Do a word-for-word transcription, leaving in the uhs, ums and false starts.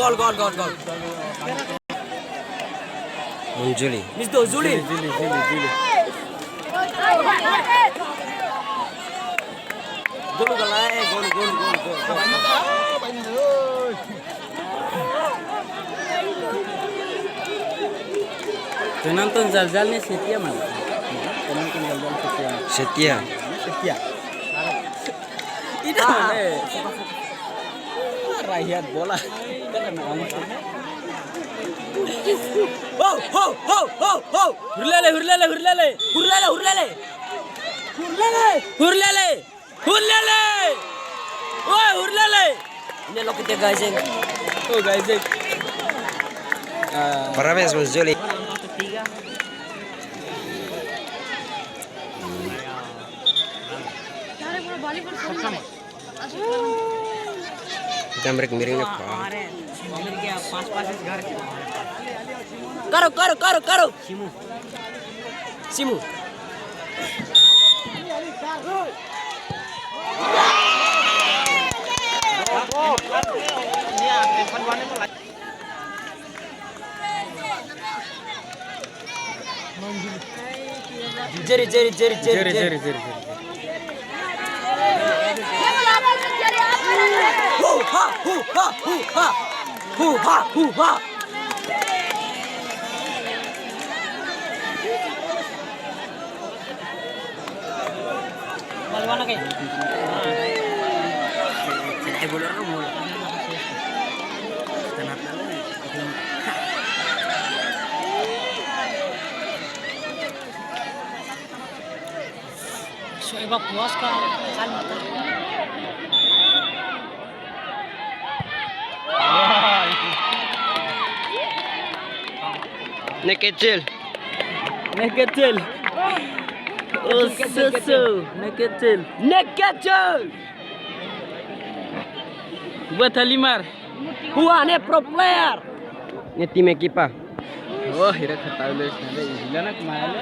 Gol, gol, gol, gol. Mun Juli. Miss do, Juli. Juli, Juli, Juli, Juli. Gol, gol, eh, gol, gol, gol, gol, gol. Penonton Jaljal ne'e setia, mana? Penonton Jaljal setia, mana? Setia. Setia. Ida, mana? Raihan bola. Ho, ho, ho, ho, ho. Hurlele, hurlele, hurlele. Hurlele, hurlele. Hurlele. Hurlele. Hurlele. Oi, hurlele. Ne'e loke tiha, guys, eh. Oh, guys, eh. Ah. Parabéns, Mas Juli. Jam rek miring na pa. Karo, karo, karo, karo. Simu. Simu. Jeri, jeri, jeri, jeri, jeri, jeri, jeri. Hu ha, hu ha, hu ha. Hu ha, hu ha. So, evakuasi ka, kalma ka. Ne'e kecil. Ne'e kecil. Oh, so, so. Ne'e kecil. Ne'e kecil. Buat halimar. Hua ne'e pro player. Ne'e tim ekipa. Oh, ira kata lu sana, ila nak malu.